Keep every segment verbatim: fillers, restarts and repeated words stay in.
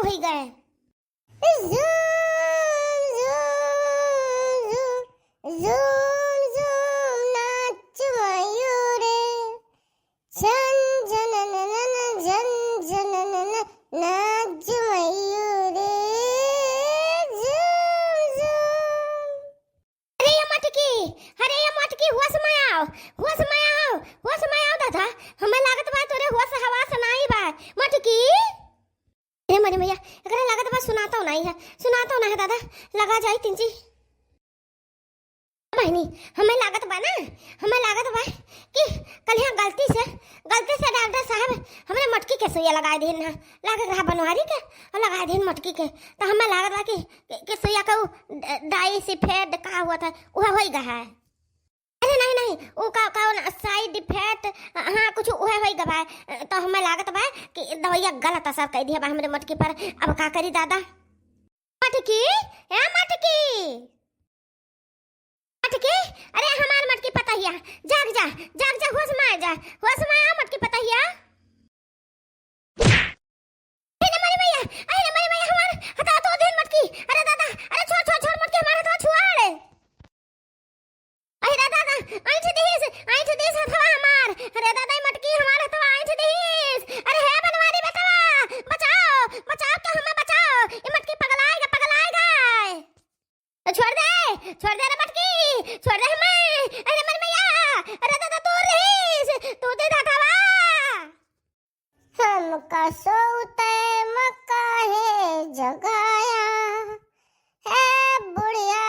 होइ गए। झूम, झूम, झूम, झूम, झूम, नाच मयूरे। झन, झन, न, न, न, झन, झन, न, न, नाच मयूरे। झूम, झूम। अरे ये मटकी, अरे ये मटकी, होश में आओ, होश में आओ, होश में आओ दादा। हमें लागत बा तोरे होश हवास नाई बा। मटकी, अरे मरे भैया, एकरा लागत बा सुनातो नाई है, सुनातो ना है दादा, लगा जाई तिनची। बहिनी, हमें लागत बा ना, हमें लागत बा कि कलिया गलती से, गलती से डॉक्टर साहब हमरे मटकी के सुइया लगाए देन ना, लागे रहा बनवारी के और लगाए देन मटकी के, तो हमें लागत बा कि, कि, कि सुइया का उ ड-, डाई सिफेट का हुआ था, वह होई गहा है। अरे नहीं, नहीं, उ का, का ना, साइड इफेक्ट, हाँ, कुछ उहे होई गवा है। तो हमें लागत बा कि दवाइया गलत असर कर दिया बा हमरे मटकी पर। अब का करी दादा? मटकी, ए मटकी, मटकी, अरे हमार मटकी पतहिया, जाग जा, जाग जा, होश में आ जा, होश में आ मटकी पतहिया। अरे रे मारी मैया, अरे रे मारी मैया, हमार हथवा तोड़ देन मटकी। अरे दादा, अरे छोड़, छोड़, छोड़ मटकी, हमार हथवा छुआड़। अरे दादा, ऐंठ दिस, ऐंठ दिस हथवा हमार। अरे दादा, ई मटकी हमार हथवा ऐंठ दिस। अरे हे बनवारी बेटवा, बचाओ, बचाओ तो हमें बचाओ। ई मटकी पगलाएगा, पगलाएगा। छोड़ दे, छोड़ दे रे मटकी, छोड़ दे हमें। अरे मर मैया, अरे दादा तू रहीस, तू दे दादा वा। हमका सोते म काहे जगाया, हे बुढ़िया,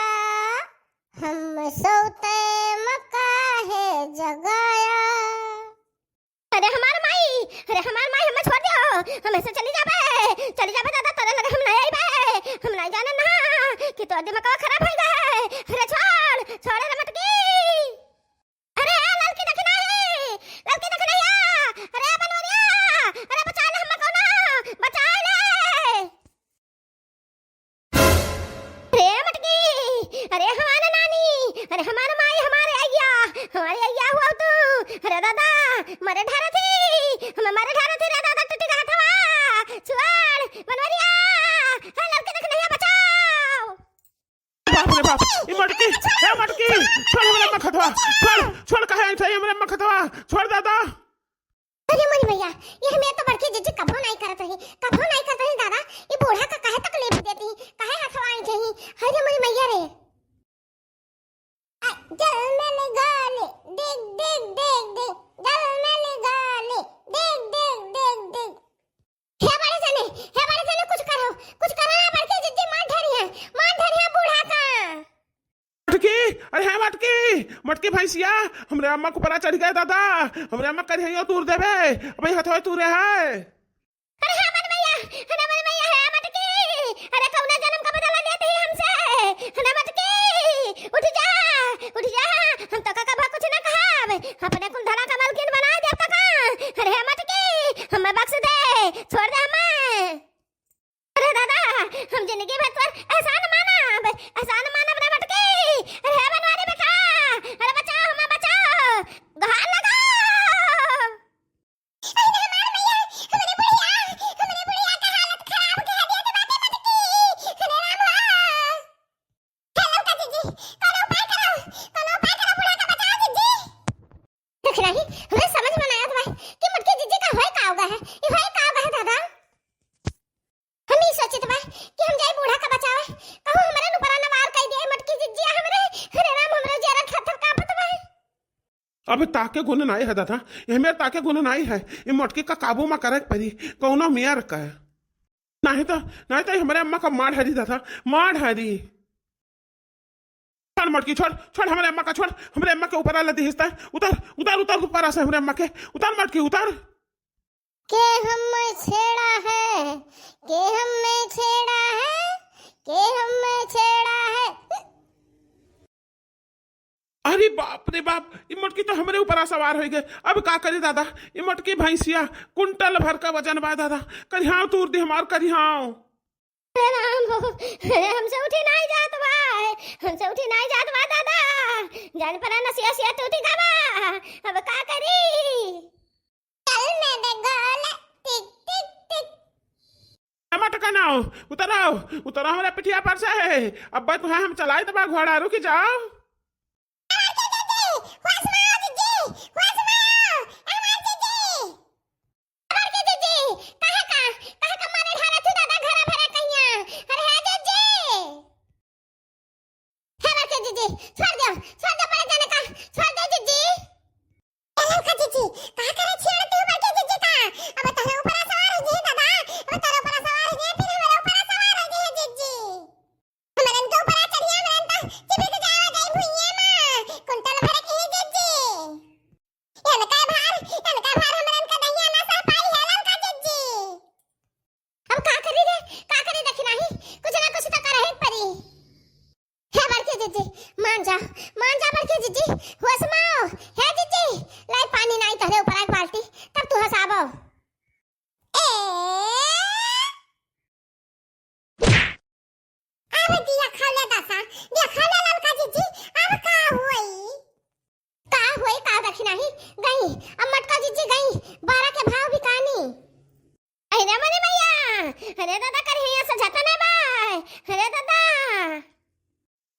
हम सोते म काहे जगाया। अरे हमार माई, अरे हमार माई, हमें छोड़ दियो, हम ऐसे चली जाबे, चली जाबे दादा, तोरे लगे हम नहीं आइबे, हम नहीं जाने ना कि तोर दिमाग खराब हो गए। अरे छोड़, छोड़ रे मटकी। अरे ए ललकी दखिनाही, ललकी दखिनहिया, अरे बनवरिया, अरे बचा ले हमें कौनो, बचा ले। अरे मटकी, अरे हमार नानी, अरे हमार माई, हमारे अइया, हमारे अइया हुआ तू। अरे दादा, मरे ढारा थी, हम मरे ढारा थी रे दादा, टूटी का हथवा। छोड़, बनवरिया, हे ललकी दखिनहिया बचाओ। बाप रे बाप, ई मटकी, हे मटकी, छोड़ हमरे अम्मा खतवा, छोड़, छोड़, कहे ऐसे ही हमरे अम्मा खतवा, छोड़ दादा। अरे मोरी मैया, ये हमें तो बड़की जिज्जी कभो नाई करत रही, कभो नाई करत रही दादा, ये बूढ़ा का काहे तकलीफ देती, काहे हथवा आई जही, अरे मोरी मैया रे। आ, जल में निगाले, दिग, दिग, दिग, दिग, जल में निगाले, दिग, दिग, दिग, दिग। हे बड़े जने, हे बड़े जने, कुछ करो, कुछ करो ना, बड़की जिज्जी मार ढरी है, मार ढरी है बूढ़ा का। मटकी, अरे हे मटकी, मटकी भैंसिया, हमरे अम्मा को परा चढ़ गए दादा, हमरे अम्मा करिहैया तूर देबे, अबे हथवे तूरे है। अरे हे मन मैया, अरे मन मैया, हे मटकी, अरे कौना जन्म का बदला लेते ही हमसे, अरे मटकी, उठ जा, उठ जा, हम तो का कभा कुछ ना कहब, अपने कुल धरा का मलकिन बना दे तो का, अरे हे मटकी, हमें बख्श दे, छोड़ दे हमें। अरे दादा, हम जिंदगी भर तोर एहसान मानब, एहसान मानब रे मटकी। अरे हे बनवारी बेटा, अरे बचाओ, हमें बचाओ, गोहार लगाओ। अरे हमार मैया, हमरे बुढ़िया, हमरे बुढ़िया का हालत खराब कर दिया तो बाटे मटकी। अरे राम हो। हे ललका जिज्जी, कौनो उपाय करो, कौनो उपाय करो, बूढ़ा का बचाओ जिज्जी। देख रही, हमें समझ में ना आवत बा कि मटकी जिज्जी का होए का होगा है, ये होए का होगा है दादा। हम ई सोचित बा कि हम जाई बूढ़ा का बचावे, कहूँ हमरे ऊपर अनवार कई दे मटकी जिज्जी हमरे, अरे राम हमरे जेरा थर थर कांपत बा। अब ताके गुण नाई है दादा, ये मेरे ताके गुण नाई है, ये मटकी का काबू में करे के पड़ी, कौनो मेयर का। नहीं तो, नहीं तो हमरे अम्मा का मार हरी दादा, मार हरी। छोड़ मटकी, छोड़, छोड़ हमरे अम्मा का, छोड़, हमरे अम्मा के ऊपर आला दिहिस्ता, उतर, उतर, उतर ऊपर से हमरे अम्मा के, उतर मटकी, उतर। के हमें छेड़ा है, के हमें छेड़ा है, के हमें छेड़ा है। अरे बाप रे बाप, ई मटकी तो हमरे ऊपर सवार हो गए। अब का करी दादा, ई मटकी भैंसिया कुंटल भर का वजन बा दादा। करिहाव तूर दी हमार करिहाव। अरे राम हो, अरे हमसे उठी नाई जात बा, हमसे उठी नाई जात बा दादा। जान परा नसिया सिया टूटी गवा, अब का करी? चल मेरे गोले, टिक टिक टिक। मटका ना, उतरो, उतरो हमरे पिठिया पर से। अब तुहे हम चलाई तबा घोड़ा, रुकि जाओ। हमार के जिज्जी, होश में आओ जिज्जी, होश में आओ, हमार जिज्जी। हमार के जिज्जी, काहे का, काहे का मारे ढारत हू दादा घरा भरा कहिया? अरे हे जिज्जी। हे बड़के जिज्जी, छोड़ दो, छोड़ दो बड़े जाने का, छोड़ दो जिज्जी। ए ललका जिज्जी, का करे छेड़ तू बड़के जिज्जी का? अब तोरे ऊपर सवार हो गई दादा, अब तोरे ऊपर सवार हो गई, फिर हमारे ऊपर सवार हो गई है जिज्जी। हमरन के ऊपर चढ़िया हमरन त चिपक जावा जाई भुइये में, कुंटल भर के है जिज्जी। इनका भार, इनका भार हमरन का दहिया ना सह पाई है ललका जिज्जी। अब का करी रे, का करी दखिनाही, कुछ ना कुछ तो करही परी। हे बड़की जिज्जी, मान जा, मान जा बड़की जिज्जी, होश में आओ। हे जिज्जी, लाई पानी नाई तोहरे ऊपर एक बाल्टी, तब तू हंसाबो। ए, अब दिया खौले दसा, दिया खौले ललका जिज्जी, अब का होई? का होई, का दखिनाही गई, अब मटका जिज्जी गई, बारह के भाव बिकानी। अरे मने मैया, अरे दादा, करिहैया सजाता ना बाय, अरे दादा।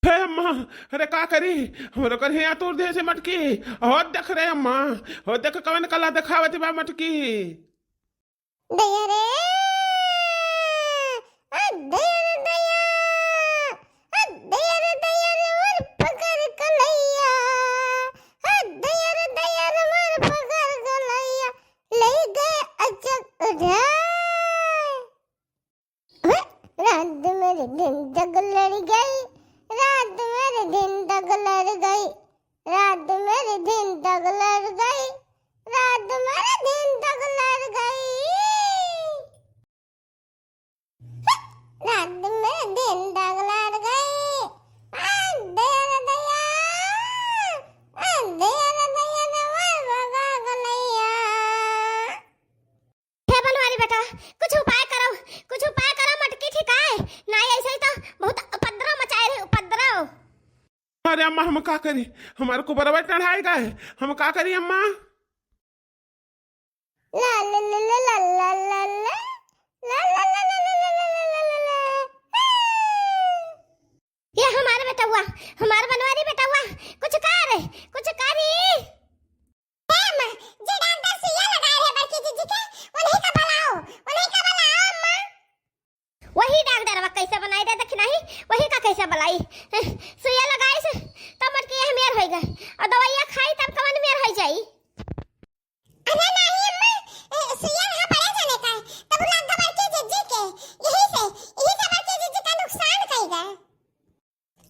हे अम्मा, अरे का करी, हमरो करिहैया तोड़ दे से मटकी। हो देख रे अम्मा, हो देख कवन कला देखावत बा मटकी। दया रे, आ दया रे दया, आ दया रे दया रे मोर पकड़ कलैया, आ दया रे दया रे मोर पकड़ कलैया, ले गए अचक उधार। रात मेरे दिन तक लड़ गई, रात मेरे दिन तक लड़ गई, रात मेरे दिन तक लड़ गई, रात मेरे दिन तक लड़ गई। रात मेरे दिन तक लड़ गई। आ दया रे दया, आ दया रे दया रे मोर भगा गलैया। हे बनवारी बेटा, कुछ उपाय करो, कुछ उपाय करो, मटकी ठिकाए। नाई ऐसे ही तो बहुत उपद्रव मचाए रहे, उपद्रव। अरे अम्मा, हम का करी, हमार कुबरवा टढ़ाए गए, हम का करी अम्मा? ला ला ला ला। ये हमार बेटवा, हमार बनवारी बेटवा, कुछ कर, कुछ करी। ए अम्मा, जे डॉक्टर सुइया लगाए रहे बड़की जिज्जी के, उन्हीं का बुलाओ, उन्हीं का बुलाओ अम्मा। वही डॉक्टरवा कैसे बनाई दे, देखी नहीं, वही का कैसे बुलाई। हैं, सुइया लगाई से, तब मटकी यह मेर होई गए, और दवाइया खाई तब कवन मेर होई जाई। अरे नहीं अम्मा, ए, सुइया वहाँ पड़े जाने का है, तब लग गए बड़की जिज्जी के, यही से, यही से बड़की जिज्जी का नुकसान कई गए।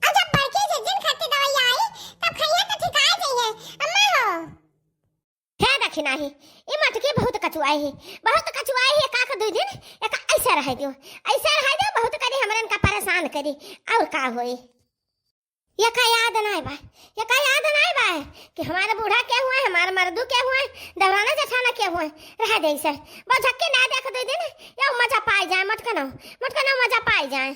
और जब बड़की जिज्जी खातिर दवाई आई, तब खइया तो ठिकाए जाइए, अम्मा हो। हे दखिनाही, ई मटकी बहुत कचुआई है, बहुत कचुआई है, का कर दुई दिन, एका ऐसे रह दियो, ऐसे रह दियो, बहुत करी हमरन का परेशान करी, और का होई? एका याद नाई बा, एका याद नाई बा कि हमारे बूढ़ा के हुए, हमारे मर्दू के हुए, दौराना जेठाना के हुए, रह दे ऐसे, बस झक्की ना देख दुई दिन, या मजा पाई जाए, मटकनो, मटकनो मजा पाई जाए।